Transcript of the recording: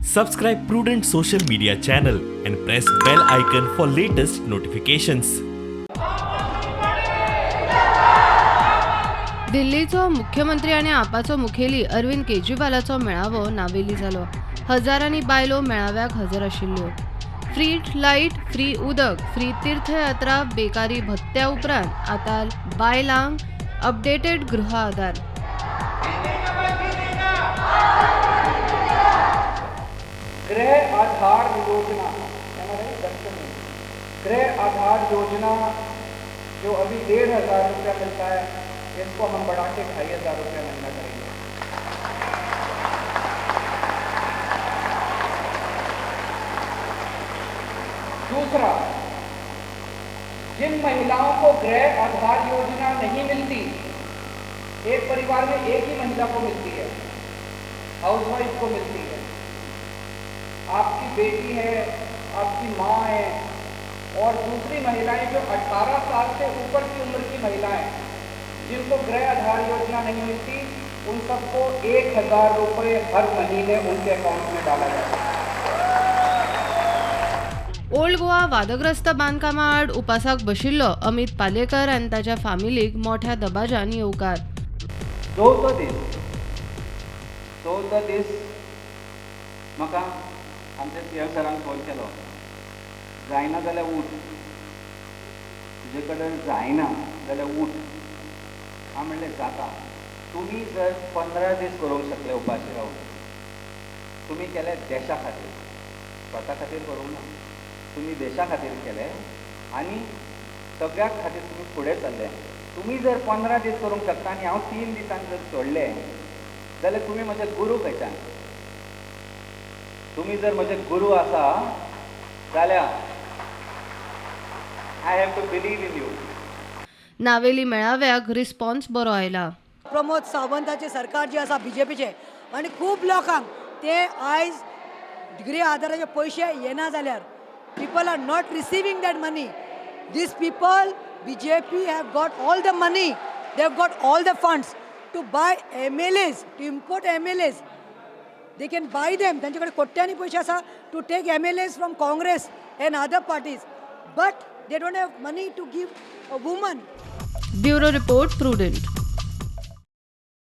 Subscribe Prudent social media channel and press bell icon for latest notifications. दिल्लीचो मुख्यमंत्री आनी आपाचो मुखेली अरविंद केजरीवालाचो मेळावो नावेली जालो. हजारांनी बायलो मेळाव्याक हजर आशिल्ल्यो. फ्री लायट, फ्री उदक, फ्री तीर्थयात्रा, बेकारी भत्त्या उपरांत आतां बायलांक अपडेटेड गृह आधार. गृह आधार योजना, गृह आधार योजना जो अभी 1,500 रुपया मिलता है, इसको हम बढ़ा के 2,500 रुपया महीना करेंगे. दूसरा, जिन महिलाओं को गृह आधार योजना नहीं मिलती, एक परिवार में एक ही महिला को मिलती है, हाउसवाइफ को मिलती है, आपकी बेटी है, आपकी माँ है और दूसरी महिलाएं जो 18 साल से ऊपर की उम्र की महिलाएं जिनको गृह आधार योजना नहीं मिलती, उन सबको 1,000 रुपये हर महीने उनके अकाउंट में डाला जाएगा. ओल्ड गोवा वादग्रस्त बांदकामा आड उपासाक बशिल्लो अमित पालेकर आनी ताच्या फामिलीक मोठ्या दबाज्यान येवकार. चवथो दीस म्हाका आमच्या सी एम सरान फोन केलो, जायना जाल्यार उठ, तुजे कडेन जायना जाल्यार उठ. हांव म्हणलें जाता. तुमी जर 15 दीस करूंक शकले उपाशी रावन, तुमी केले देशा खातीर, स्वता खातीर करूंक ना, तुमी देशा खातीर केले आनी सगळ्या खातीर तुमी फुडें सरले. तुमी जर 15 दीस करूंक शकता आनी हांव 3 दिसान जर सोडलें जाल्यार तुमी म्हजे गुरू खंयच्यान? तुमी जर म्हजे गुरू आसा जाल्यार I have to believe in you. Navelim मेळाव्याक रिस्पॉन्स बरो आयला. प्रमोद सावंताचे सरकार जे आसा बीजेपीचे आनी खूब लोकांक ते आयज गृह आधाराचे पयशे येना जाल्यार people are not receiving that money. These people, BJP, have got all the money, they have got all the funds to buy MLAs, to import MLAs. They can buy them. तांचे कडेन कोट्यांनी पयशे आसा to take MLAs from Congress and other parties, but they don't have money to give a woman. Bureau report, Prudent.